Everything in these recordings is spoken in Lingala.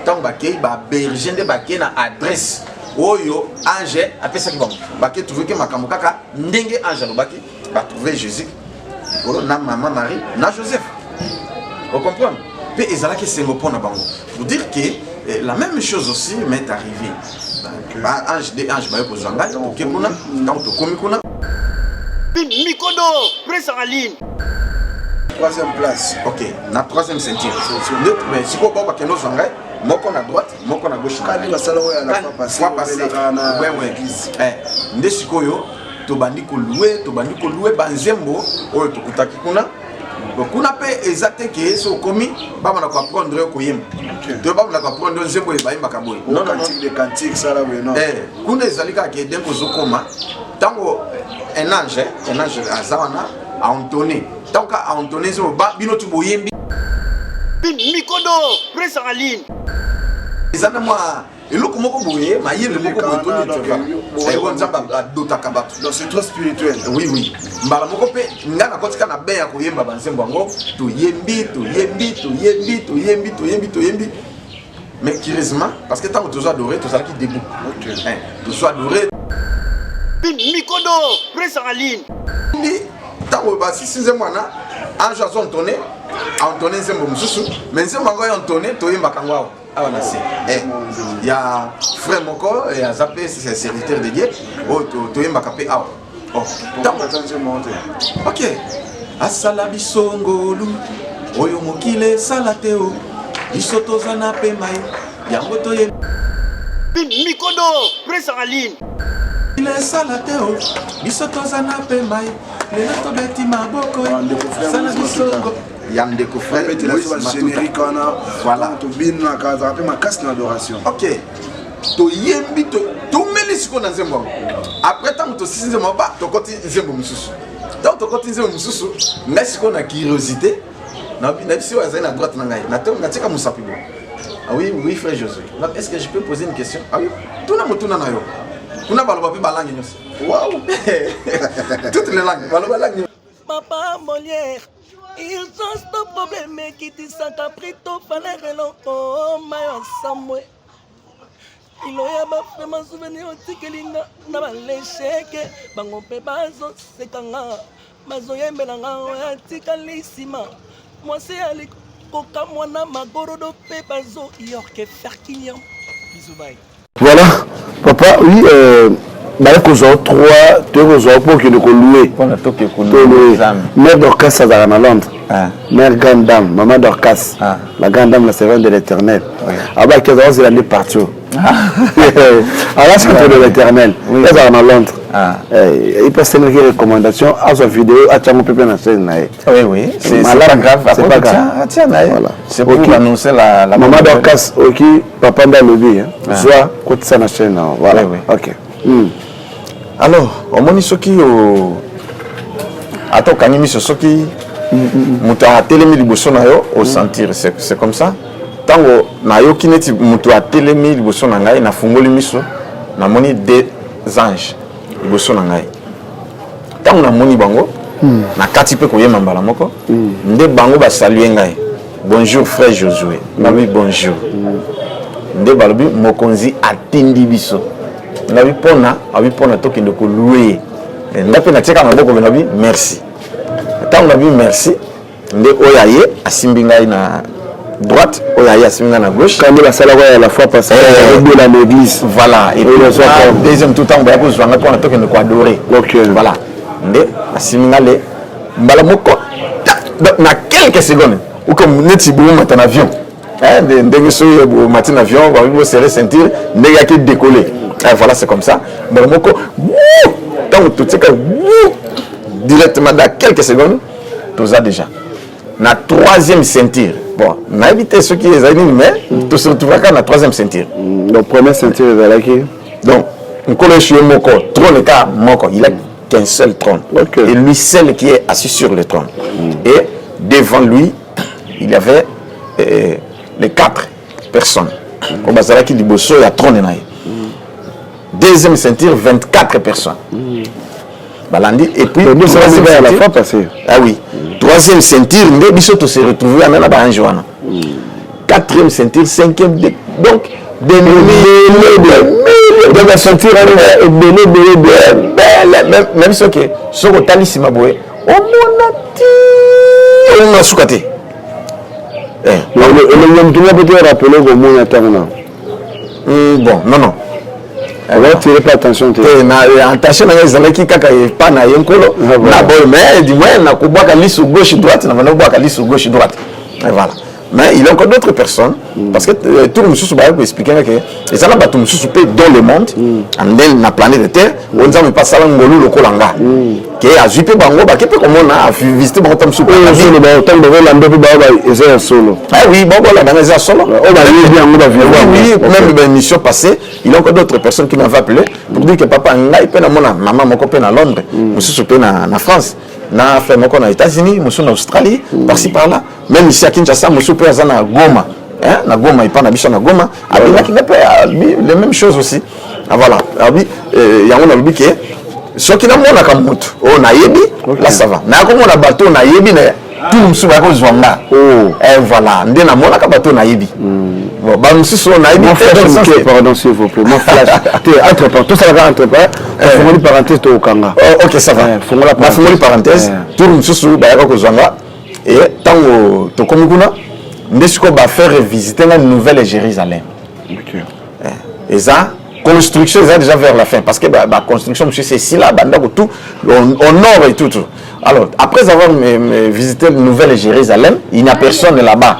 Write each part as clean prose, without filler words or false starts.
Ntango bakei, baberger nde bakei na adresse oyo ange apesaki bango. Bake trouve ke makambo kaka ndenge ange alobaki, batrouve Jésus likolo na mama Marie na Joseph. Ocomprendre? Mpe ezalaki esengo mpo na bango. Pour dire que la même chose aussi m'est arrivée. Ba ange de ange baye kozwa ngai, toke kuna. Ntango tokomi kuna, Mikodo, presse en ligne. Troisième place. Ok, na troisième ceinture. Nde mais sikoyo bao bakende ozwa ngai, moko na droite, moko na gauche. Kandi basala oyo ya la fois passée. Fois passée. Obelaka na Ouais. église. Nde sikoyo tobandi kolouer banzembo oyo tokutaki kuna. Bon, kuna mpe eza te ke so okomi, babanda koapprendre yo koyemba to babanda koapprendre yo nzembo oyo bayembaka boye. Non, non, non. Cantique de cantique, sala boye, non. Kuna ezali kaka ke ndenge ozokoma, ntango un ange aza wana aentonne, ntango ka aentonne nzembo, bino tu boyembi. Mikodo, presse en ligne. Eza na mwa eloko moko boye, mayele moko boye. Toni Nzambe adotaka bato. Donc c'est trop spirituel. Oui, mbala moko mpe ngai nakotika na be ya koyemba banzembo yango. Toyembi, toyembi, toyembi, toyembi, toyembi, toyembi. Mais curieusement, parce que ntango tozo adore, tozalaki debout. Tozo adore. Mikodo, presse en ligne. Ndi ntango basisi nzembo wana, ange azo entonne, aentonne nzembo mosusu. Mais nzembo yango oyo entonne, toyembaka yango awa awa na se. Ya frère moko, aza mpe serviteur de Dieu oyo toyembaka mpe awa. Oh, ntango ata nzembo te. Ok. Asala biso ngolu oyo mokili esala te. O biso toza na pema ye, yango toyembi. Mikodo, presse en ligne. Esala te o biso toza na pema ye, lelo tobeti maboko. Ah, ndeko frère Asala Moïse biso Matuta. Ya ndeko frère Babetela biso Moïse bagénérique Matuta. wana. Voilà. Tobinaka, azalaka mpe makasi na adoration. Ok, toyembi, tomeli sikoyo na nzembo yango. Après, ntango tosisi nzembo yango, ba tokoti nzembo mosusu. Ntango tokoti nzembo mosusu, ngai sikoyo na curiosité nayebisi oyo azali na droite na ngai, natika mosapi bo: "Ah oui, frère Josué, est ce que je peux poser une question?" "Ah oui, tuna motuna na yo." Kuna baloba mpe balangue nyonso. Wow. Toutes les langues, baloba langue. Papa Molière, urgence to problème ekitisaka prix to valeur eloko mayo asamwe kilo ya bafrema. Souvenir otikelinga na balesheke, bango mpe bazosekanga, bazoyembelanga oyo atikali nsima. Mwasi ali kokamwa na magorodo mpe bazoyorke ferkiniam. Bisous, bye. Voilà, papa, oui, baye kozwa trois, toye kozwa mpo okende kolouer. Mpona toke tolouer. Mère Dorcas azalaka na Londres. Ah. Mère grande dame, maman Dorcas. Ah. La grande dame, la servante de l'Éternel. Abaki azala ozela nde partout aza centre de l'Éternel. Azalaka na Londres. Ah. Ipe asengelaki recommandation, azwa video, atiango mpe mpe na chaîne na ye. Oui, c'est pas grave. C'est pas grave. Tiens, tiens, Voilà. c'est pour Ok. annoncer la Mama bonne nouvelle. Dorcas, oki papa nde alobi, hein. Zwa, kotisa na chaîne na yo. Voilà. Oui. Ok. Alors, omoni, soki o ata okangi miso, soki moto atelemi liboso na yo, osentir. C'est comme ça. Ntango nayoki neti moto atelemi liboso na ngai, nafungoli miso, namoni deux anges liboso na ngai. Ntango namoni bango, na kati mpe koyema mbala moko nde bango basalue ngai: "Bonjour, frère Josué." Nabi: "Bonjour." Nde balobi: "Mokonzi atindi biso." Ngabi: "Mpona?" Abi: "Mpona tokende kolouer ye." Nga mpe natieka maboko, nabi: "Merci." Ntango nabi merci, nde oyo aye asimbi ngai na droite, oyo aye asimbi ngai na gauche. Kandi basalaka ya la fois passée, ebela na église. Voilà. Et puis deuxième tour, ntango baya kozwa ngai mpona tokende koadorer, voilà, nde asimbi ngai le mbala moko na quelques secondes, ou comme neti bomata na avion, ndenge soki bomati na avion, babi boserrer ceinture, ndenge yaki décoller. Voilà, c'est comme ça. Mbala moko, ntango totika directement, dans quelques secondes, toza déjà na troisième ceinture. Bon, nayebi te soki ezali nini, mais tose retrouvaka na troisième ceinture. Donc première ceinture ezalaki? Donc Nkolo Yesu ye moko, trône kaka moko, il a qu'un seul trône. Et lui seul qui est assis sur le trône. Et devant lui, il y avait les quatre personnes oyo bazalaki liboso ya trône na ye. Deuxième ceinture, 24 personnes balandi. Et puis troisième la fois passée. Ah oui, troisième ceinture nde biso tose retrouve wana na baange wana. Quatrième ceinture, cinquième, Donc des milliers, des milliers. Donc basentir wana ebele ebele ebele, même soki soki otali nsima boye, omona ti omona suka te. Elongi ya motu moko te rapele komona ntango na Bon, non, non. Oatire pas attention te. Na attention na ngai ezalaki kaka epa na ye Nkolo na boye, mais du moins nakobwaka liso gauche droite, na banda kobwaka liso gauche droite et voilà. Mais il y a encore d'autres personnes, parce que tour mosusu bayaki koexpliquer nga ke eza na bato mosusu mpe dans le monde, ande na planète Terre, oyo Nzambe mpe asala ngolu lokola nga, ke azwi mpe bango, bake mpe komona, avisite bango ta mosusu. Solo, ntango bakolanda mpe bao, eza ya solo. Ah oui, bon, bolanda nga, eza ya solo. Oyo bayebi yango, bavivre. Oui, même baémission passée, il y a encore d'autres personnes qui m'avaient appelé pour dire que papa, ngai mpe namona mama moko mpe na Londres, mosusu mpe na France, na frère moko na États-Unis, mosusu na Australie, par-ci par-là, même ici à Kinshasa, mosusu mpe aza na Goma, hein, na Goma, epa na biso na Goma, abengaki nga mpe, alobi les mêmes choses aussi. Ah, voilà, alobi yango. Nalobi ke soki namonaka motu oyo nayebi, là ça va. Naya komona bato oyo nayebi na tout mosusu baya kozwa nga. Eh, voilà, nde namonaka bato oyo nayebi. Bon, bamosusu oyo nayebi te. Pardon, s'il vous plaît, mon flash te entre part, tosalaka entre part, tofongoli parenthèse, tokokanga. Oh, ok, ça va. Fongola. Nafongoli parenthèse. Tour mosusu bayaka kozwa nga e, ntango tokomi kuna nde sikoyo bafaire visiter nga Nouvelle Jérusalem. Eza construction eza déjà vers la fin, parce que ba construction mosusu esila, bandako tout au nord et tout, tout. Alors, après avoir me visité Nouvelle Jérusalem, il n'y a personne là-bas,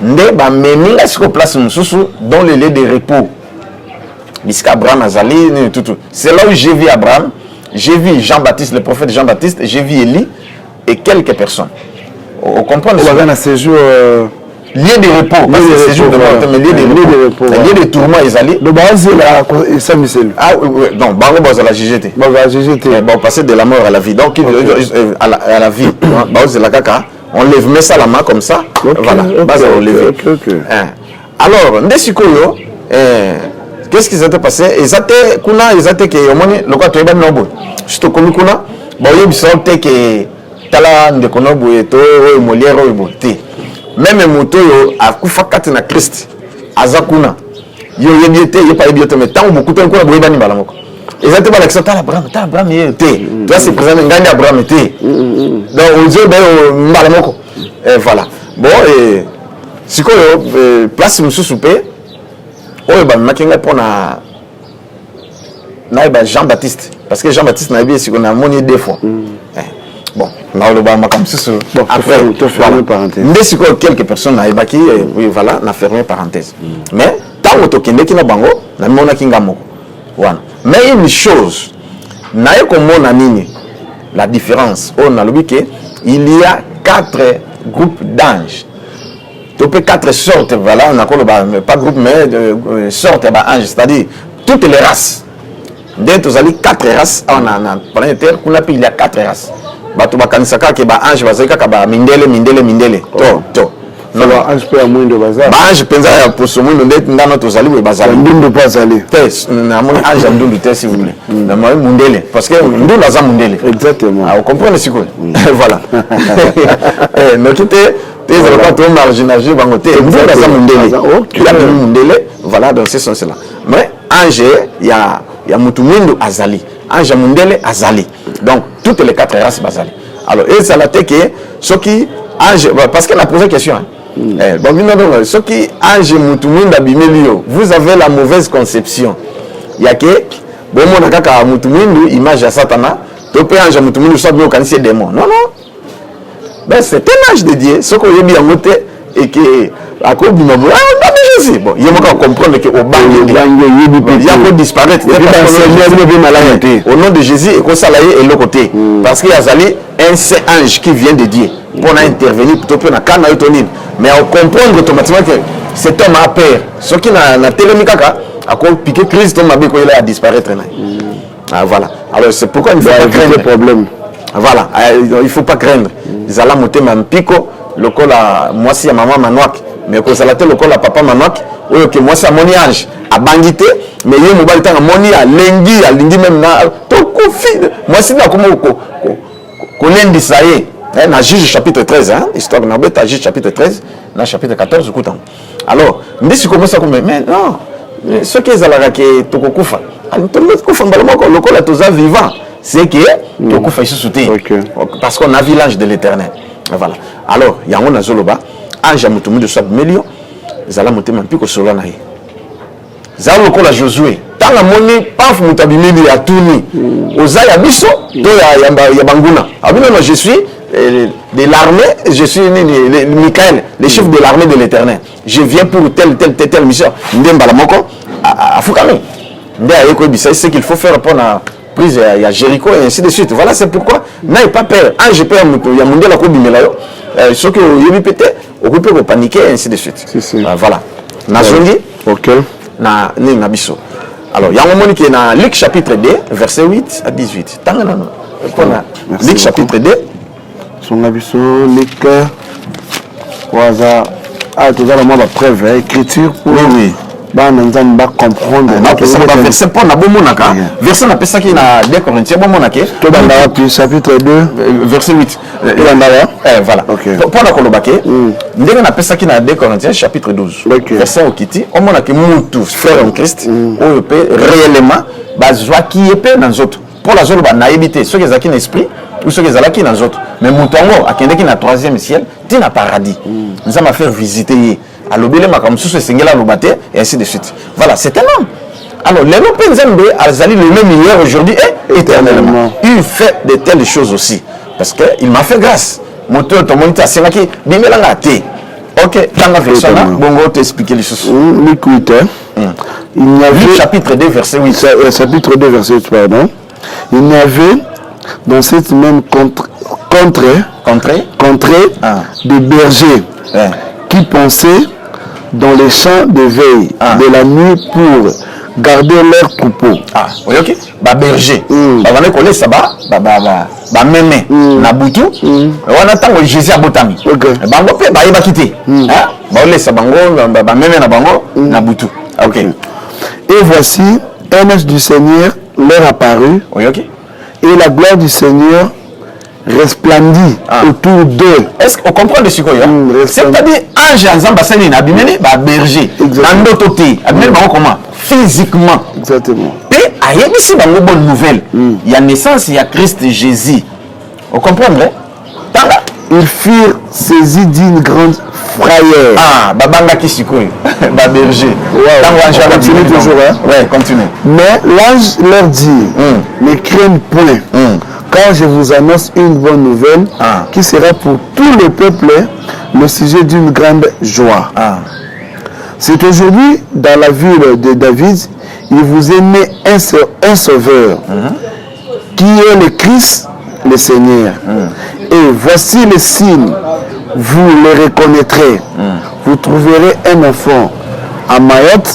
nde bamemi nga sikoyo place mosusu dans le lieu de repos, bisika Abraham azali, nini, tout, tout. C'est là où j'ai vu Abraham, j'ai vu Jean-Baptiste, le prophète Jean-Baptiste, j'ai vu Élie et quelques personnes. On comprend? Baza na séjour lieu de repos, parce que séjour de mort, mais lieu de repos, lieu de tourment ezali. Donc bazela esamiselo. Ah oui, non, bango bazala juge te. Bazala juge te. Bon, passer de la mort à la vie, donc à la vie, bazela kaka enlèvement esalama comme ça. Voilà, bazala enlevé. Alors nde sikoyo, qu'est-ce qui s'était passé? Eza te kuna, eza te ke omoni lokola toyebani na boye. Soki tokomi kuna, baoyebisa te ke tala ndeko na boye to oyo Molière oyo boye te. Même moto oyo akufa kati na Christ aza kuna, yo oyebi ye te, ye mpe ayebi yo te, mais ntango bokutani kuna, boyebani mbala moko. Eza te balakisa tala Abraham, tala Abraham ye te, toa se présente, ngai nde Abraham te. Donc ozoyeba ye mbala moko. Voilà. Bon, sikoyo place mosusu mpe oyo bamemaki ngai mpona nayeba Jean Baptiste, parce que Jean Baptiste nayebi ye sikoyo, namoni ye deux fois. Bon, naloba makambo mosusu après. Nde sikoyo quelques personnes nayebaki. Oui, voilà, na fermer parenthèse. Mais ntango tokendeki na bango, namonaki nga moko wana. Mais une chose naye komona nini, la différence oyo nalobi ke il y a quatre groupes d'anges to mpe quatre sortes, voilà, nakoloba pas groupe mais sorte ya baange, c'est-à-dire toutes les races. Nde tozali quatre races awa na planète Terre, kuna mpe il y a quatre races. Bato bakanisaka ke baange bazali kaka bamindele, mindele, mindele to. Baange mpe ya mwindo baza. Baange mpenza ya poso mwindo nde ngano tozali boye, bazali. Ndundu mpe azali. Te, namoni ange ya ndundu te, s'il vous plaît. Namoni mundele, parce que ndundu aza mundele. Exactement. Ah, ocomprendre sikoyo. Voilà, noki te te ezala pas to marginaliser bango te. Ndundu aza mundele, ya bimi mundele. Voilà, donc ce sont cela. Mais ange ya mutu mwindu azali, ange ya mundele azali, donc toutes les quatre races bazali. Alors ezala te ke soki ange, parce que na posé question, hein. Bon, bino donc soki ange mutu mwindu abimeli yo, vous avez la mauvaise conception ya ke bomona kaka mutu mwindu, image ya Satana, to mpe ange ya mutu mwindu so abimi, okanisi ye démon. Non, non, ben c'est un ange de Dieu. Soki oyebi yango te, eke akobima boye, ah, nom de Jésus, bon, ye moko acomprendre ke obangi nde ya kodisparaître. Au nom de Jésus ekosala ye eloko te, parce que azali un saint ange qui vient de Dieu mpona intervenir to mpe na cas na yo to nini. Mais acomprendre automatiquement que cet homme a peur, soki natelemi kaka akopike crise to mabe ekoyela ya disparaître na ye. Ah, voilà. Alors c'est pourquoi il ne faut pas craindre. Problème. Voilà, il faut pas craindre. Zala motema mpiko lokola mwasi ya mama Manoak, mais kozala te lokola papa Manoak oyo ke mwasi amoni ange, abangi te, mais ye mobali ntango amoni, alengi, alingi même na tokofi mwasi nde akoma kolendisa ye. Na Juge chapitre 13, hein, histoire nabeta Juge chapitre 13 na chapitre 14 kutango. Alors nde sikoyo mosa kome, mais non, soki ezalaka ke tokokufa, tokokufa mbala moko. Lokola toza vivant, c'est que tokufa lisusu te, parce qu'on a vu l'ange de l'Éternel. Voilà. Alors yango nazoloba, ange ya moto mwindu so abimeli yo, ezala motema mpi kosolola na ye. Zala lokola Josué, ntango amoni paf, moto abimeli, atuni: "Oza ya biso to ya banguna?" Abi: "Non, je suis de l'armée, je suis nini, Michael, le chef de l'armée de l'Éternel. Je viens pour telle, telle, telle, telle mission." Nde mbala moko afukami, nde aye koyebisa ce qu'il faut faire mpona prise ya Jéricho et ainsi de suite. Voilà, c'est pourquoi n'aie pas peur. Ange mpe ya moto ya mondele akobimela yo, soki oyebi mpe te, okoki mpe kopaniquer et ainsi de suite. Si, si. Voilà, nazongi na nini na biso. Alors yango omoni ke na Luc chapitre 2 verset 8 à 18, tanga nano mpona Merci Luc beaucoup. chapitre 2. Songa biso Luc oyo aza ah, toza na mwa bapreuve, écriture pour bana Nzambe bacomprendre. Napesaka baverset mpo na bomonaka verset napesaki na 2 Corinthiens, bomonake. Tobanda wapi? Chapitre 2? Verset 8. Tobanda wa? Voilà. Mpo na koloba ke ndenge napesaki na 2 Corinthiens chapitre 12 verset okiti, omonake mutu, frère en Christ, oyo mpe réellement bazwaki ye mpe na nzoto. Paul azoloba: nayebi te soki ezalaki na esprit ou soki ezalaki na nzoto, mais moto yango akendeki na troisième ciel, ntina paradis. Nzambe afaire visiter ye, alobeli makambo mosusu esengeli aloba te et ainsi de suite. Voilà, c'est un homme. Alors lelo mpe Nzambe azali le même hier, aujourd'hui et éternellement. Il fait de telles choses aussi parce que il m'a fait grâce. Moto oyo tomoni te asengaki bimelanga te. Ok, tanga version na bongo, toexpliquer lisusu. Luc 8, hein. Il n'y avait Luc chapitre 2 verset 8. Chapitre 2 verset 8, pardon. Il n'y avait dans cette même contrée, contrée, contrée de bergers qui paissaient dans les champs de veille de la nuit pour garder leurs troupeaux. Ah, oyoki baberger babandi kolesa bameme na butu wana ntango Jésus abotami. Bango mpe bayebaki te. Hein? Baolesa bango bameme na bango na butu. Ok. Et voici, un ange du Seigneur leur apparut. Oyoki. Et la gloire du Seigneur resplendit autour d'eux. Est-ce qu'on comprend de sikoyo? C'est-à-dire ange ya Nzambe asali nini? Abimeli baberger na ndoto te. Abimeli bango comment? Physiquement. Exactement. Mpe ayebisi bango bonne nouvelle ya naissance ya Christ Jésus. Ocomprendre? Tanga. Ils furent saisis d'une grande frayeur. Ah, babangaki sikoyo baberger. Ntango ange On continue toujours, hein? Ouais, continue. Mais l'ange leur dit: "Ne craignez point, car je vous annonce une bonne nouvelle qui sera pour tout le peuple le sujet d'une grande joie. C'est aujourd'hui, dans la ville de David, il vous est né un sauveur, qui est le Christ, le Seigneur. Et voici le signe, vous le reconnaîtrez. Vous trouverez un enfant emmailloté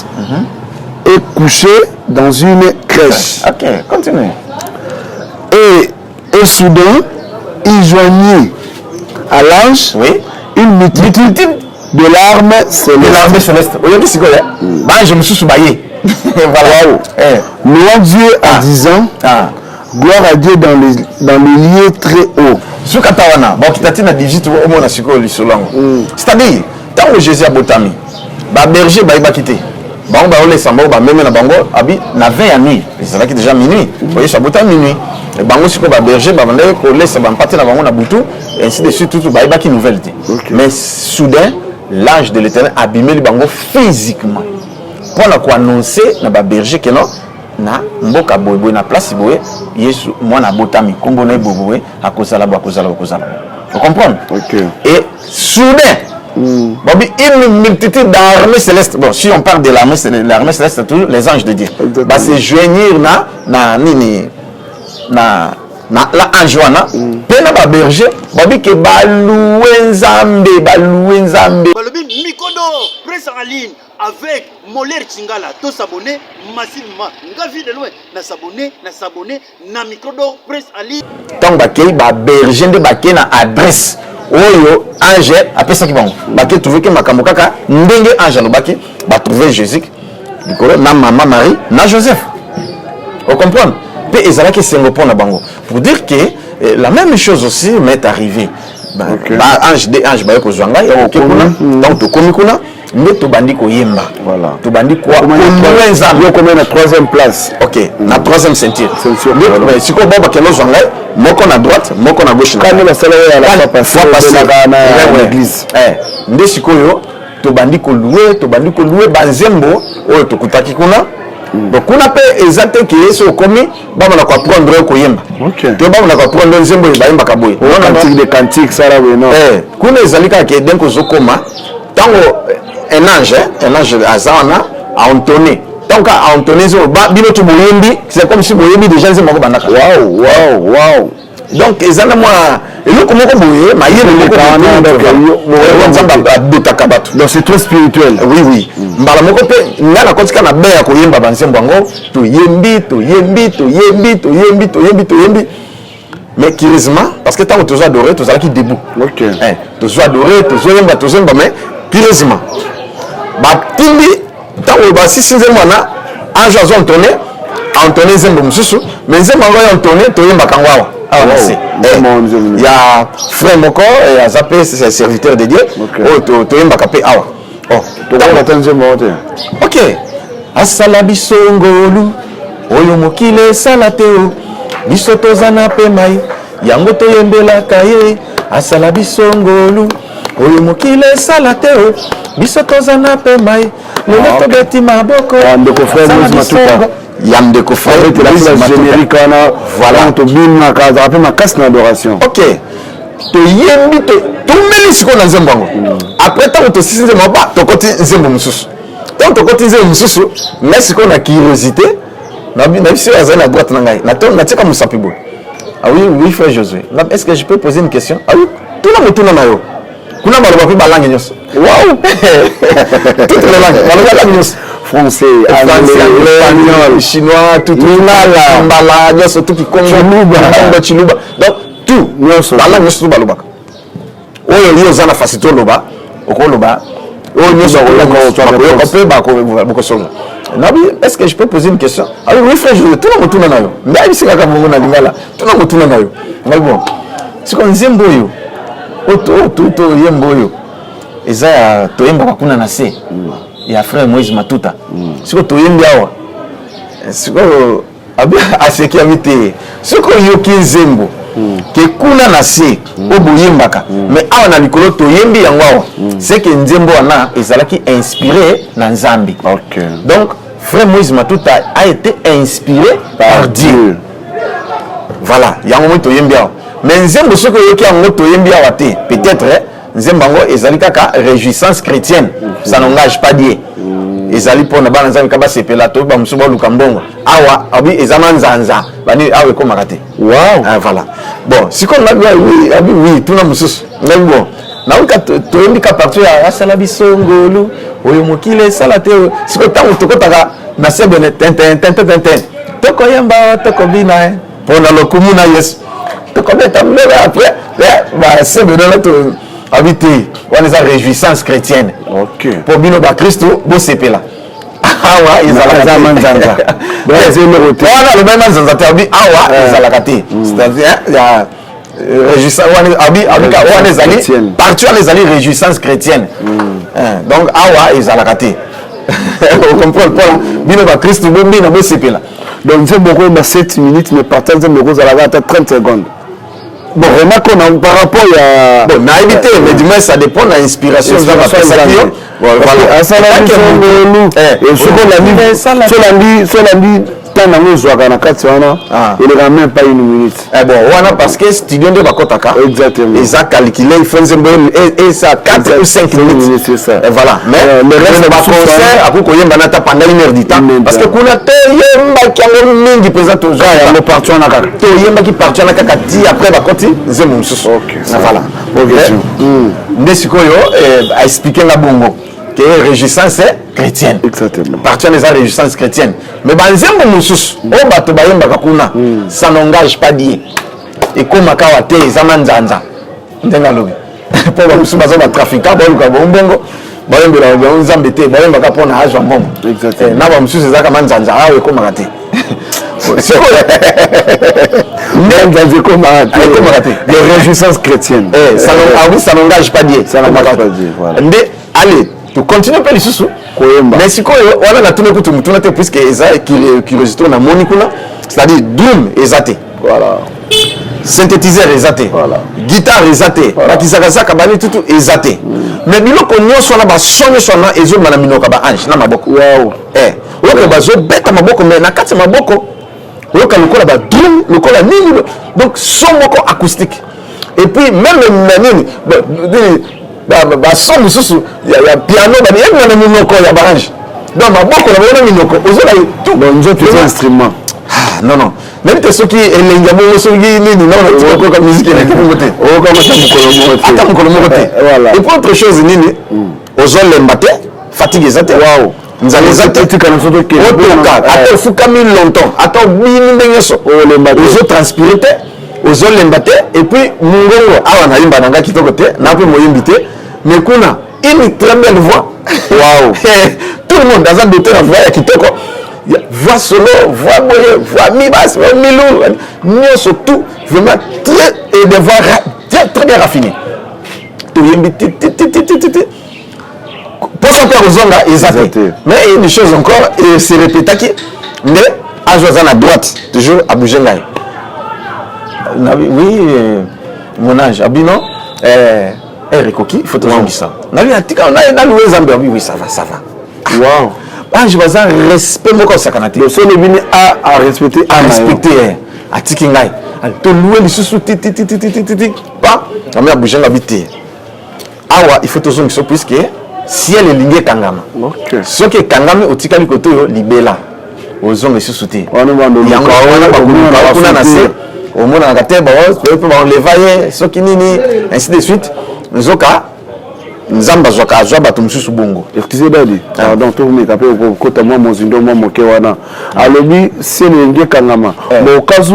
et couché dans une crèche." Ok, continue. Et soudain, il joignit à l'ange une multitude de l'armée céleste. De l'armée céleste. Oyoki sikoyo, baange mosusu baye. Voilà. Eh. Louant Dieu en disant: "Gloire à Dieu dans le lieu très haut." Soki ata wana bakokita ti na 18, omona sikoyo lisolo yango. C'est-à-dire ntango Jésus abotami, baberger bayebaki te. Bango baolesa bango bameme na bango abi na 20 ya nuit, ezalaki déjà minuit. Yesu abotami minuit. Bango sikoyo baberger babandaki kolesa bampate na bango na butu et ainsi de suite. Tutu bayebaki nouvelle te. Mais soudain, l'ange de l'Éternel abimeli bango physiquement mpona koannoncer na baberger ke non, na mboka boye boye, na place boye, Yesu mwana abotami, nkombo na ye boye boye, akozala boye, akozala boye, akozala boye. Ocomprendre? Et soudain, babi une multitude d'armées célestes. Bon, si on parle de l'armée céleste, l'armée céleste, c'est toujours les anges de Dieu, base joignir na nini, na la ange wana mpe na baberger. Babi ke balouer Nzambe, balouer Nzambe. Balobi Mikodo presse en ligne avec Moler Chingala. To s'abonner massivement. Nga vie de loin na s'abonner, na s'abonner na Micro presse en ligne. Ntango bakei, baberger nde bakei na adresse oyo ange apesaki bango, bakei trouver ke makambo kaka ndenge ange alobaki. Batrouve Jésus likolo na mama Marie na Joseph. Ocomprendre? Mpe ezalaki esengo mpo na bango. Pour dire que la même chose aussi m'est arrivée. Ba ange de ange baye kozwa ngai, oke kuna. Ntango tokomi kuna, Nde tobandi koyemba. Voilà. Tobandi kolouer Nzambe. Yo combien na troisième place? Ok, na troisième ceinture. Ceinture. Nde sikoyo bao bakende ozwa ngai moko na droite, moko na gauche. Kani basala oyo la fois passée, fois passée na église. Eh, nde sikoyo tobandi kolouer, tobandi kolouer banzembo oyo tokutaki kuna. Donc kuna mpe eza te ke so okomi bamana koapprendre oyo koyemba to bamana koapprendre nzembo oyo bayembaka boye. Cantique de cantique sala boye non. Eh, kuna ezali kaka ke donc ozokoma ntango un ange, un ange aza wana aentonné, ntango kaka aentonné nzembo bino to boyembi, c'est comme si boyembi déjà nzembo yango bandaka. Wow, wow, wow. Donc eza na mwa eloko moko boye, mayele moko Nzambe abotaka bato. Donc c'est trop spirituel. Oui, oui. Mbala moko mpe ngai nakotika na be ya koyemba banzembo yango, toyembi, toyembi, toyembi, toyembi, toyembi, toyembi. Mais curieusement, parce que ntango tozo adore, tozalaki debout. Ok. Tozo adore, tozoyemba, tozoyemba, mais curieusement batindi ntango basisi nzembo wana, ange azo entonne, entonne nzembo mosusu, mais nzembo yango ya entonne, toyembaka yango awa awa na se ya frère moko aza mpe serviteur de Dieu oyo toyembaka mpe awa. Tokolata nzembo yango te. Ok. Asala biso ngolu oyo mokili esala te, o biso toza na pemai yango toyembelaka ye. Asala biso ngolu oyo mokili esala te, o biso toza na pemai lelo tobeti maboko. Ndeko frère Moïse Matuta. Ya ndeko frère générique wana. Voilà. Tobinaka, azalaka mpe makasi na adoration. Ok, toyembi, tomeli sikoyo na nzembo yango. Après ntango tosisi nzembo, ba tokoti nzembo mosusu. Ntango tokoti nzembo mosusu, ngai sikoyo na curiosité na biso oyo azali na droite na ngai, natika mosapi boye. Ah oui, oui, frère Josué, est-ce que je peux poser une question? Ah oui, tuna motuna na yo. Kuna baloba mpe balangue nyonso. Wow, toutes les langues, baloba langue nyonso. Français, anglais, espagnol, chinois, tout, lingala, mbala nyonso, tout, kikongo, chiluba, chiluba, donc tout nyonso, balangue nyonso tout balobaka. Oyo yo oza na facilité oloba, okoloba oyo nyonso bakoyoka mpe bokosolola. Nabi, est-ce que je peux poser une question? Ah oui, frère Josué, tuna motuna na yo. Ngai ayebisi kaka bongo na lingala, tuna motuna na yo. Ngai bon, sikoyo nzembo oyo toyemba oyo eza ya toyembaka kuna na se ya frère Moïse Matuta, sikoyo toyembi awa sikoyo. Aseki, abi te, soki oyoki nzembo ke kuna na se oyo boyembaka, mais awa na likolo toyembi yango awa, c'est que nzembo wana ezalaki inspiré na Nzambe. Donc frère Moïse Matuta a été inspiré par Dieu. Voilà, yango moi toyembi awa. Mais nzembo soki oyoki yango toyembi awa te, peut-être nzembo yango ezali kaka réjouissance chrétienne, ça n'engage pas Dieu, ezali mpona bana Nzambe ka basepela to bamosusu baluka mbongo. Awa abi eza manzanza bani, awa ekomaka te. Wow. Ah, voilà. Bon, sikoyo ngabi oui, abi oui, tuna mosusu. Ngai bon, nauka toyembi ka partie ya asala biso ngolu oyo mokili esala te. Sikoyo ntango tokotaka na sebene tintin tintin tintin, tokoyemba, tokobina mpona lokumu na Yesu, tokobeta mbele. Après basebene wana to abi te, wana eza réjouissance chrétienne mpo bino bakristo bosepela. Awa ezalaka manzanza. Wana alobaki manzanza te, abi awa ezalaka te, c'est-à-dire ya réjouissance wana, abi wana ezali partie wana ezali réjouissance chrétienne, donc awa ezalaka te. Ocomprendre? Mpona bino bakristo bombina bosepela. Donc nzembo okoyemba 7 minutes, mais partie nzembo ekozalaka ata 30 secondes. Bon, remarque on par rapport ya bon, nayebi te, mais du moins ça dépend na inspiration Nzambe apesaki yo. Asala biso ngolu, soki olandi ntango yango ezwaka na kati wana, eleka même pas une minute. Eh bon, wana parce que studio nde bakotaka. Exactement. Eza calculé, il faut nzembo esa 4 ou 5 minutes. C'est ça. Et voilà, mais le reste baconcert akoki koyemba na ata pendant une heure du temps, parce que kuna toyembaki yango mingi mpenza. Tozwa yango partie wana kaka. Toyembaki partie wana kaka ti après bakoti nzembo mosusu. Voilà, nde sikoyo aexpliquer nga bongo ke réjouissance chrétienne. Exactement. Partie wana eza réjouissance chrétienne, mais banzembo mosusu oyo bato bayembaka kuna, ça n'engage pas Dieu, ekomaka awa te, eza manzanza ndenge alobi, mpo bamosusu baza batrafiquant, baluka bombongo, bayembela bango Nzambe te, bayembaka mpona azwa mbongo. Na bamosusu ezalaka manzanza, awa ekomaka te. Nzanza ekomaka te. Ekomaka te. Les réjouissances chrétiennes. Ah oui, ça n'engage pas Dieu. Ça n'engage pas Dieu, voilà. Nde allez. Tocontinue mpe lisusu koyemba. Mais sikoyo wana natuni kutu motuna te, puisque eza curiosité oyo namoni kuna, c'est-à-dire drum eza te, synthétiseur eza te, guitare eza te, bakizakazaka bani tutu eza te, mais biloko nyonso wana, bason nyonso wana ezobima na minoko ya baange na maboko. Oyoka bazobeta maboko, mais na kati ya maboko oyoka lokola badrum, lokola nini, donc son moko acoustique. Et puis même na nini, bason mosusu ya piano ebima na minoko ya baange. Donc maboko na bango na minoko ozola tout. Donc nzoto eza instrument. Ah, non, non, nayebi te soki elengi ya bongo, soki nini, nao natika musique eleki bongo te. Okokama ata mokolo moko te. Ata mokolo moko te. Voilà. Et puis autre chose nini, ozolemba te, fatigue eza te, nzala eza te. Etika na nzoto okende. Otoka ata ofukami longtemps, ata obimi ndenge nyonso, Olemba te. Ozotranspire te, ozolemba te. Et puis mongongo awa, nayimba na ngai kitoko te, na mpe moyimbi te, mais kuna une très belle voix. Tout le monde aza doté na voix ya kitoko, voix solo, voix boye, voix mi basse, voix milu, nyonso tout vraiment très, et des voix très, très bien raffinées. Toyembi ti ti ti ti ti ti ti, posa mpe ya kozonga eza Eza te. te. Mais une chose encore se répétaki nde azwa aza na droite, toujours abouge ngai. Oui, mon ange abi non, heure ekoki, il faut tozongisa. Nabi atika nalouer Nzambe. Abi oui, ça va, ça va. Ange baza respect moko osakana te. Donc so olobi ni a arespecte a. Arespecte, atiki ngai, tolouer lisusu ti ti ti ti ti ti ti ti pa ami abouge nga, bi te, awa il faut tozongisa, puisque ciel elingi ekangama. Soki ekangami, otikali kote oyo libela, ozonga lisusu te. Wana bando yango luka, wana bakoluka omonaka kuna na se, te. Omonanaka te, mpe baenleva ye soki nini, ainsi de suite. Nzoka Nzambe azwaka, azwa bato mosusu bongo. Excusez dadi, pardon, tokomeka mpe kokota mwa mozindo mwa moke wana. Alobi ciel elingi ekangama. Bon, okazu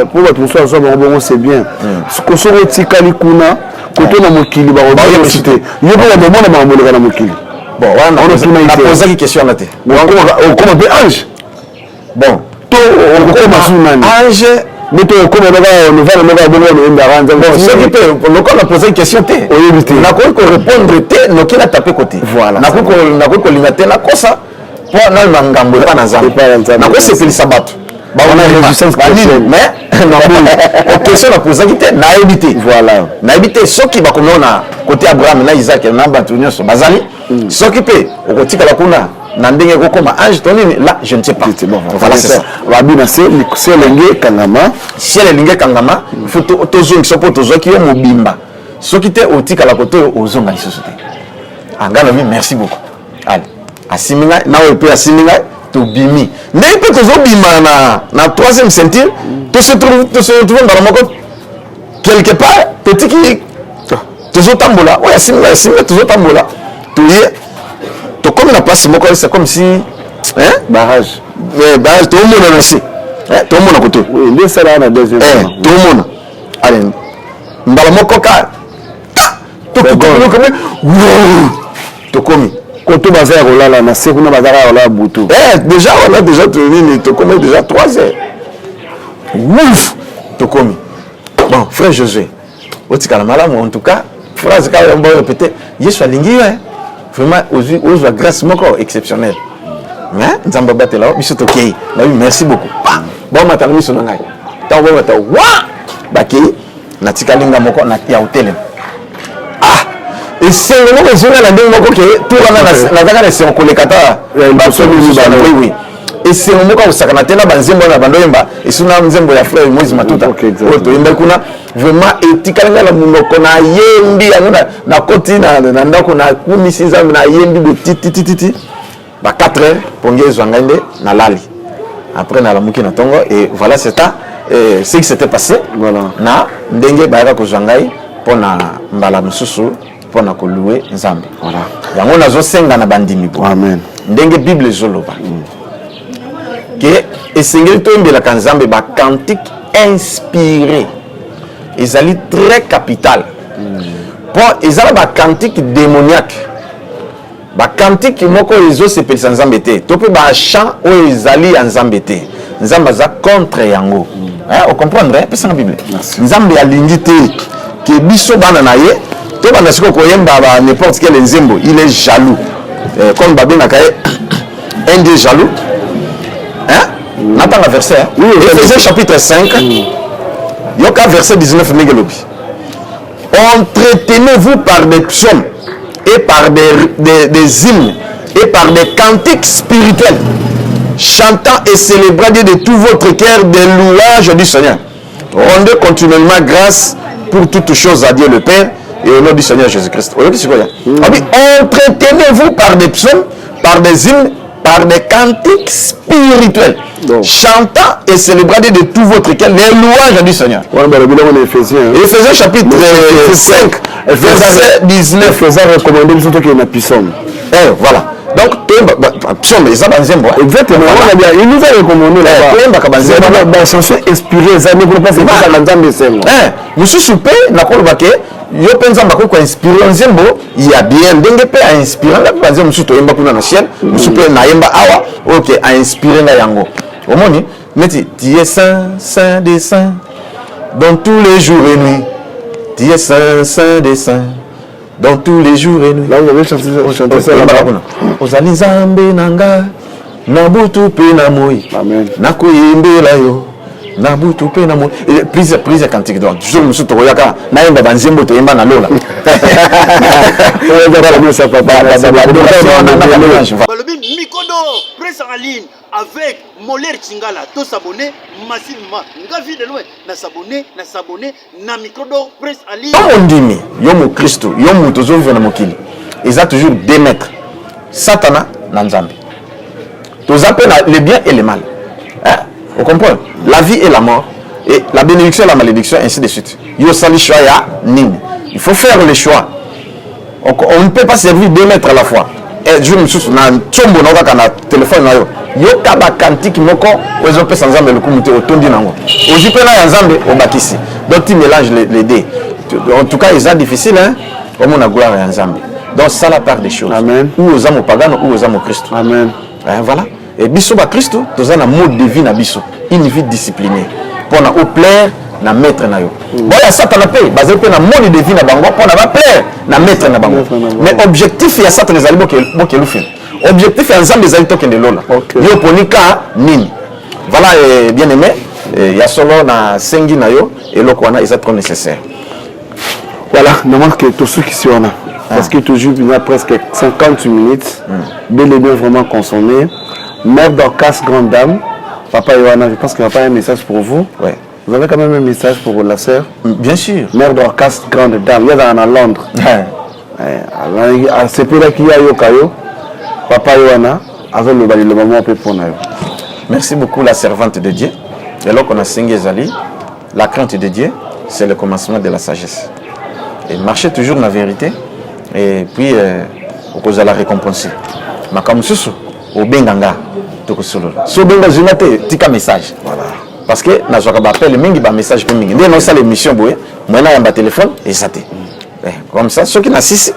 mpo bato mosusu azwa bango bongo, c'est bien. Soki otikali kuna koto na mokili, bakobayebisi te, yo mpe bakomona makambo eleka na mokili. Bon, wana Wana otuna ye te. Napozaki question wana te. Okoma mpe ange Bon, to okokoma su nani? Ange. Nde to okoma noka novana noka bongo noyembaka Nzambe. Bon, soki mpe lokola napozaki question te, Oyebi te. Nakoki korépondre te noki natape kote. Voilà. Nakoki kolinga te nakosa mpo nano na ngambo epa na Nzambe. Epai ya Nzambe. Nakosepelisa bato. Wana résistance chrétienne. Mais question napozaki te, nayebi te. Nayebi te soki bakomona kote Abraham na Isaac na bato nyonso bazali, soki mpe okotikala kuna na ndenge ekokoma ange to nini, là je ne sais pas. Bon, voilà, c'est ça. Babi na se ciel elingi ekangama. Ciel elingi ekangama, il faut tozongisa mpo tozwaki yo mobimba. Soki te, otikala kote oyo, ozonga lisusu te. Ah, ngai nalobi merci beaucoup. Ale, asimbi ngai na oyo mpe asimbi ngai, tobimi. Ndenge mpe tozobima na troisième ceinture, tose retrouve mbala moko quelque part, totiki, tozotambola, oyo asimbi ngai, asimbi ngai, tozotambola, toye, tokomi na place moko, c'est comme si, hein? Barrage. Eh, barrage toomona na se. Eh, toomona kote. Oui, nde esalaka na deuxième. Eh, toomona. Ale, mbala moko ka tokomi, tokomi. Koto baza ya kolala na se kuna, bazaka ya kolala butu. Eh, déjà wana déjà nini, tokomi déjà 3 heures, ouf, tokomi. Bon, frère Josué, otikala malamu. En tout cas, phrase kaka yango répété, Yesu alingi yo, eh. Vraiment ozwi, ozwa grâce moko exceptionnelle, mais Nzambe abatela yo. Biso tokei, nabi merci beaucoup. Pa bomata na miso na ngai, ntango bomata wa bakei, natikali nga moko na ya hotelema. Ah, esengo moko ezonga na ndenge moko ke to wana nazaka na esengo koleka ta liboso mibale. Oui, esengo moko akosakana te na banzembo wana bando oyemba esu na nzembo ya frère Moïse Matuta oyo toyembaki kuna. Vraiment etikali ngai na monoko, nayembi yango, nakoti na ndako, nakumisi Nzambe, nayembi bo tititititi ba 4 heures, pongi ezwa ngai nde nalali. Après nalamuki na ntongo et voilà, c'est ça ce qui s'était passé. Na ndenge bayaka kozwa ngai mpo na mbala mosusu mpo na kolouer Nzambe. Yango nazosenga na bandimi bo Amen. Ndenge Bible ezoloba ke esengeli toyembelaka Nzambe bacantique inspiré, ezali très capital, mpo eza na bacantique démoniaque, bacantique moko ezosepelisa Nzambe te, to mpe bachant oyo ezali ya Nzambe te. Nzambe aza contre yango. Ocomprendre? Pesanga Bible. Nzambe alingi te ke biso bana na ye Tobanda sikoyo koyemba ba n'importe quel nzembo, il est jaloux. Eh, comme babengaka ye un dieu jaloux. Hein? Natanga verset. Hein? Oui, oui. Ephésiens chapitre 5. Yoka verset 19 ndenge elobi. Entretenez-vous par des psaumes et par des hymnes et par des cantiques spirituels, chantant et célébrant Dieu de tout votre cœur des louanges du Seigneur. Rendez continuellement grâce pour toutes choses à Dieu le Père et au nom du Seigneur Jésus-Christ. Oyoki sikoyo? Abi, entretenez-vous par des psaumes, par des hymnes, par des cantiques spirituels, Donc. chantant et célébrant Dieu de tout votre cœur les louanges du Seigneur. Wana balobi longo na Éphésiens. Éphésiens chapitre 5, verset 19. Éphésiens recommandé biso tokende na psaume. Eh, voilà. Donc, toyemba, psaume, eza banzembo. hein. Exactement. Voilà. Wana bien, il nous a recommandé là-bas. Toyembaka banzembo. C'est ba chanson inspirée eza ndenge kuna place epesaka Nzambe esengo. Eh, mosusu mpe nakoloba ke yo mpe Nzambe akoki koinspire nzembo ya bien ndenge mpe ainspire nga mpe banzembo mosusu toyemba kuna na ciel, mosusu mpe nayemba awa oyo ke ainspire nga yango. Omoni neti tu es saint, saint des saints dans tous les jours et nuits, tu es saint, saint des saints dans tous les jours et nuits. Là, vous avez chanté, on chantait ça Oyembaka là-bas. kuna ozali Nzambe na nga na butu mpe na moi. Amen. Nakoyembela yo na butu mpe na moi. Eh, prise prise ya cantique. Donc jour mosusu tokoyaka nayemba banzembo toyemba na lola. Oyo eza promesse ya papa. Balobi mikondo presse en ligne avec Molière Chingala, to s'abonner massivement. Nga vie de loin na s'abonner, na s'abonner na micro d'or presse en ligne. Yo mondimi, yo mokristo, yo moto ozovivre na mokili, eza toujours deux maîtres, Satana na Nzambe. Toza mpe na le bien et le mal, hein? On comprend la vie et la mort et la bénédiction et la malédiction, ainsi de suite. Yo osali choix ya nini? Il faut faire le choix. On ne peut pas servir deux maîtres à la fois. Eh, jour mosusu na ntsombo na yo kaka na telefone na yo, yoka bakantike moko oyo ezopesa Nzambe lokumu te, otondi nango, ozwi mpe na ya Nzambe obakisi. Donc tu mélanges les deux. En tout cas eza difficile, hein? Omona gloire ya Nzambe. Donc ça, la part des choses. Amen. Ou oza mopagano ou oza mokristo. Amen. Hein, voilà. Et biso bakristo toza na mode de vie na biso, une vie disciplinée mpona oplaire na maître na yo. Boya Satana mpe bazali mpe na mode de vie na bango mpona baplaire na maître na bango. Maître na bango. Mais objectif ya Satana ezali bokelu fili, objectif ya Nzambe ezali tokende lola. Yo oponi ka nini? Voilà, eh, bien aimé, eh, ya solo na sengi na yo eloko wana eza trop nécessaire. Voilà, normalement que tous ceux qui sont là, parce que toujours il y a presque 50 minutes, bel et bien vraiment consommé. Mère Dorcas, grande dame, papa Yohana, je pense qu'il n'y a pas un message pour vous. Ouais. Vous avez quand même un message pour la sœur. Bien sûr. Mère Dorcas, grande dame, il y a dans Londres. Ouais. Asepelaki ya yoka yo, papa Yohana, azoloba liloba moko mpe mpona yo. Merci beaucoup, la servante de Dieu. Eloko na sengi ezali la crainte de Dieu, c'est le commencement de la sagesse. Et marchez toujours na vérité et puis okozala récompensé. Makambo mosusu obenga nga, tokosolola. So obenga zwi te, tika message. Voilà. Parce que nazwaka baappel mingi, bamessage mpe mingi. Nde naosala émission boye, moye nayamba telefone eza te. Eh, comme ça soki nasisi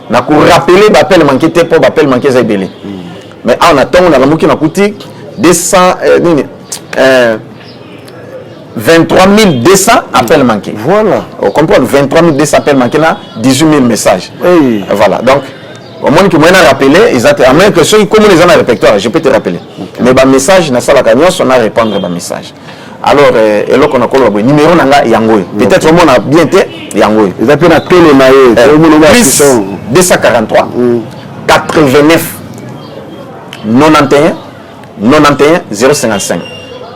nakorappeler baappel manqué te, mpo baappel manqué eza ebele. Mais awa na ntongo nalamuki, nakuti 200 nini 23 200 appels manqués. Voilà. On comprend 23 200 appels manqués na 18 000 messages. Hey. Voilà. Donc, au moins que moi na rappelé, ils à moins que ceux comme les ont répertoire, je peux te rappeler. Mais ba message na sala nyonso na répondre ba message. Alors eloko na koloba boye, numéro na nga yango oyo. Peut-être omona bien te, yango oyo. Eza mpe na tele na ye. Omona Plus affiche. 243 89 91 91 055,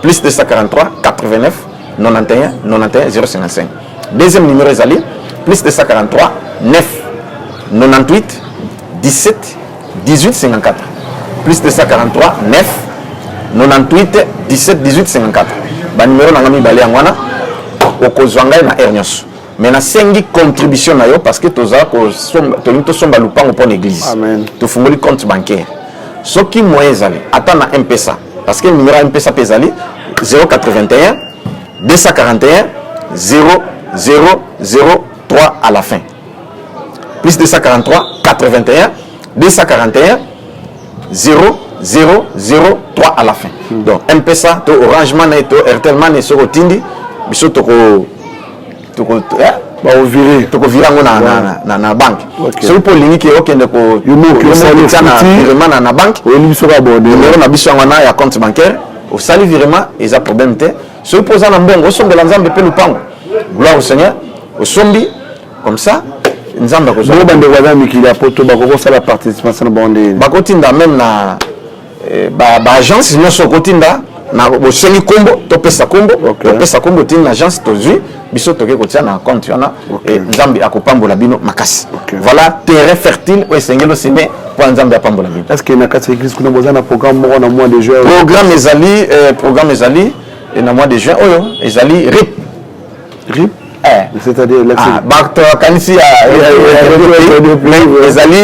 plus 243 89 91 91 055. Deuxième numéro ezali plus 243 9 98 17 18 54, plus 243 9 98 17 18 54. Banimero na nga mibale yango wana, okozwa ngai na heure nyonso. Mais nasengi contribution na yo parce que toza tolingi tosomba lupango mpo na église. Amen. Tofungoli compte bancaire. Soki moyen ezali, ata na M-Pesa, parce que numéro ya M-Pesa mpe ezali 081 241 0003 à la fin, plus 243 81 241 0003 à la fin. Donc M-Pesa to Orange Money to Airtel Money, soki otindi biso toko eh? Bakovire. Tokovire yango na, na, na, na, na banque. Soki mpo olingi ke okende kotia na virement na, na banque, oyebi biso kaka bordel. Numero na biso yango wana ya compte bancaire, osali virement, eza problème te. Soki mpo oza na mbongo, osombela Nzambe mpe lupango, gloire au Seigneur, osombi comme ça, Nzambe akozwa. Bongo bandeko baza mikili ya poto bakoki kosala participation na bango ndenge? Bakotinda même na baagence nyonso, okotinda na bosengi nkombo, topesa nkombo. Topesa nkombo, otindi na agence, tozwi biso, toke kotia na compte wana. Nzambe akopambola bino makasi. Voilà terrain fertile oyo esengeli osemer mpo Nzambe apambola bino. Est ce que na kati ya église kuna boza na programme moko na mois de juin? Programme ezali, programme ezali na mois de juin oyo ezali RIP. RIP? C'est-à-dire? Ah, bato bakanisi ezali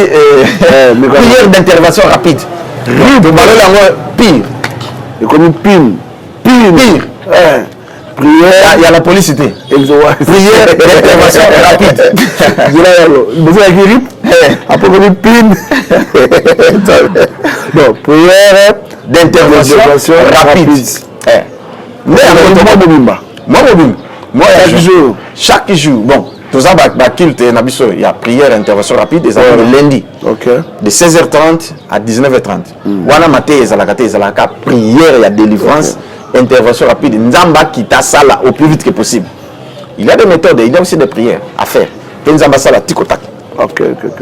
prière d'intervention rapide. Tobaloli yango pire. Ekomi pine. Pire. Pire. Prière ya la police te, prière d'intervention rapide. Nzela yango bozalaki RIP, après komi pine. Bon, prière d'intervention rapide nde yango mobimba. Mwa mobimba. Chaque jour? Chaque jour. Bon, toza baculte na biso ya prière intervention rapide ezalaka le lundi de 16h30 à 19h30. Wana mateya ezalaka te, ezalaka prière ya délivrance, intervention rapide, Nzambe akita asala au plus vite que possible. Il y a des méthodes, il y a aussi des prières à faire mpe Nzambe asala tikotaki.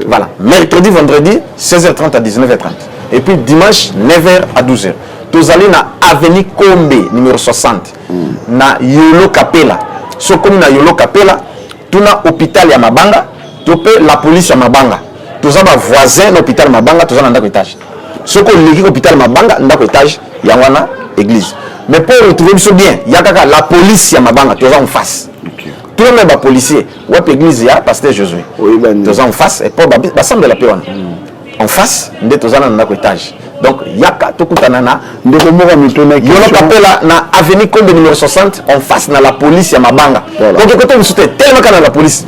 Voilà, mercredi, vendredi, 16h30 à 19h30, et puis dimanche, 9h à 12h. Tozali na avenue Kombe numéro 60, na Yolo Kapela. Sokomi na Yolo Kapela, tuna hôpital ya Mabanga to mpe la police ya Mabanga. Toza bavoisin na hôpital Mabanga, toza na ndako étage. Soki oleki hôpital Mabanga, ndako étage yango wana église. Mais pour retrouver biso bien, ya kaka la police ya Mabanga, toza en face. Tuna me bapolicier wapi église ya pasteur Josué, toza en face. Et po basambela mpe wana en face nde toza na ndako étage. Donc yaka tokutana na Ndeko moko mituna. Yolo Kapela, na avenue Kombe numéro 60, en face na la police ya Mabanga. Koke kote mosusu te, telemaka na la police,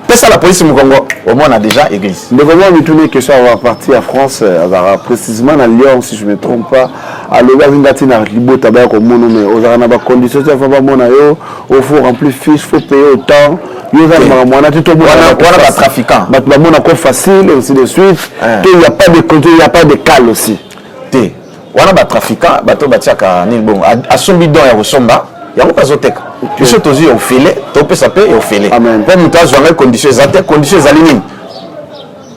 pesa la police mokongo, omona déjà église. Ndeko moko mituna question awa parti ya France, azalaka précisément na Lyon si je me trompe pas. Alobi azinga ntina libota baya komona, mais ozalaka na bacondition te. Afa bamona yo, o faut remplir fiche, faut payer autant. Yo oza na makambo wana te? Wana batrafiquant. Bato bamonako facile, ainsi de suite te? Il y a pas de contrôle, il y a pas de cale aussi? Te, wana batrafiquant, bato batiaka nini bongo, asombi don ya kosomba yango mpe azoteka. Biso tozwi ya ofele, topesa mpe ya ofele mpo moto azwa ngai. Condition eza te. Condition ezali nini?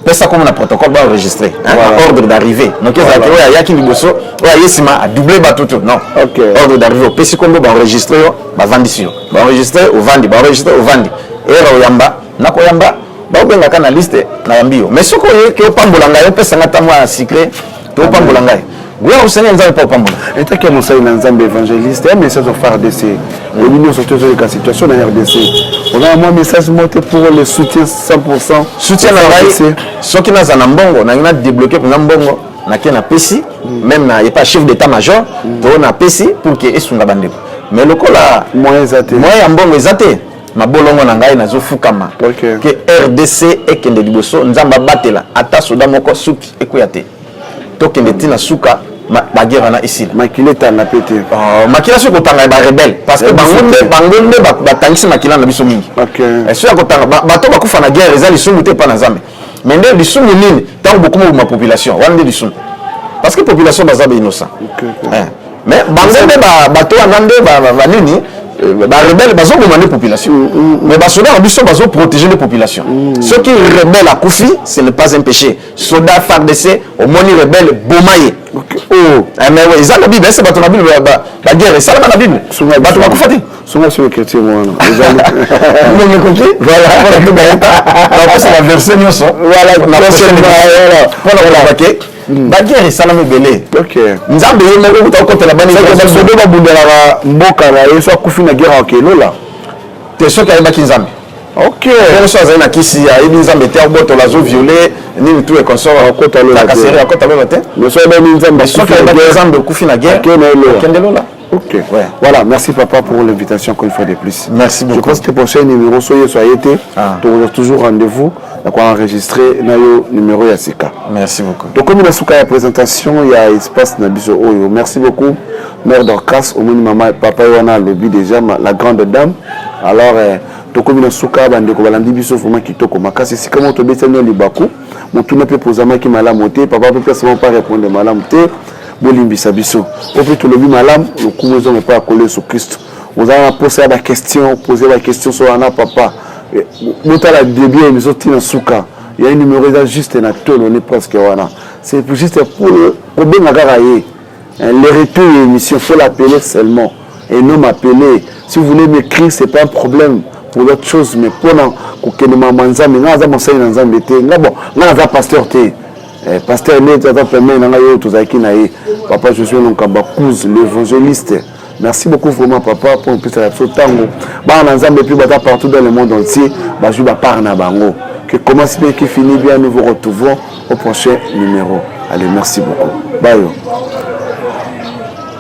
Pesa kombo na protocole, baenregistre ordre d'arrivée. Noki ezalaki oyo ayaki liboso, oyo aye nsima adouble bato to non. Ordre d'arrivée, opesi kombo, baenregistre yo, bavandisi yo, baenregistre, ovandi, baenregistre, ovandi, era oyamba nakoyamba, baobengaka na liste, nayambi yo. Mais soki oyeki opambola ngai, opesa nga ta mwa sucré to opambola ngai, gloire au Seigneur, Nzambe mpo opambola. Etaki ya mosali na Nzambe, évangéliste, ya message au FARDC, oyebi nyonso te ozoleka situation na RDC, oza na mwa message moko te pour le soutien 100? Soutien na ngai, soki naza na mbongo nangi na débloquer mpenza mbongo, nake napesi même na epa chef d'état major to napesi pour que esunga bandeko. Mais lokola moyen eza te, moyen ya mbongo eza te, mabolongo na ngai nazofukama ke RDC ekende liboso, Nzambe abatela ata soda moko suki ekweya te, tokende ntina suka, baguerre wana esila. Makila etanga mpe te. Makila soki kotanga ya barebelles, parce que bango nde batangisi makila na biso mingi. Soki ya kotanga bato bakufa na guerre, eza lisumu te epa na Nzambe. Mais nde lisumu nini? Ntango bokoma boma population, wana nde lisumu, parce que population baza bainnocent. Mais bango nde bato wana nde banini, barebelles bazoboma nde population, mais basoda na biso bazoprotéger nde population. Soki rebelle akufi, ce n'est pas un péché. Soda FARDC omoni rebelle, boma ye. Mais eza na Bible, ese bato na Bible, baguerre esalama na Bible, bato bakufa te. Songa sur chrétien wana. Ndenge koki, voilà, napesa ba verset nyonso mpona koloba ke baguerre esalama ebele. Nzambe ye moko kuta okotela bani. Basoda babundelaka mboka na ye, so akufi na guerre, akelola? Te, soki ayebaki Nzambe. Bongo so azali na kisi, ayebi Nzambe te, abotola, azoviole nini, tout et consort, akaseri, akota lola te. Mais soki ayebi Nzambe, soki ayebaki Nzambe, okufi na guerre, akende lola. Ok. Ouais. Voilà, merci papa pour l'invitation encore une fois de plus. Merci beaucoup. Je pense que prochain numéro, soyez soyez été, tu auras toujours rendez-vous, quoi enregistrer na yo numéro ya sika. Merci beaucoup. Donc comme la souka ya présentation, il y a espace na biso oyo. Merci beaucoup Mère Dorcas, omoni maman papa wana lobi déjà la grande dame. Alors euh, Tokomi na suka, bandeko balandi biso vraiment kitoko makasi. Esika moko tobetani ya libaku, motuna mpe pozamaki malamu te, papa mpe place moko pa répondre malamu te, bolimbisa biso. Oyo mpe tolobi malamu, lokumu ezonga epai ya Nkolo Yesu Kristo. Ozala na posa ya baquestion, pose baquestion so wana papa. Botala début ya émission tina suka, ya numéro eza juste na tolo ne presque wana, c'est juste pour kobenga kaka ye. Le retour ya émission, faut l'appeler seulement et non m'appeler. Si vous voulez m'écrire, c'est pas un problème pour d'autres choses, mais mpona kokende mama Nzambe, nga aza mosali na Nzambe te. Nga bon, nga naza pasteur te. Pasteur nde aza pembeni na ngai oyo tozalaki na ye, papa Josué Lonkamba Kouz l'évangéliste. Merci beaucoup vraiment, papa, mpo opesaka biso ntango. Bana na Nzambe mpe baza partout dans le monde entier, bazwi bapart na bango. Que commence bien qui finit bien. Nous vous retrouvons au prochain numéro. Allez, merci beaucoup, bayo.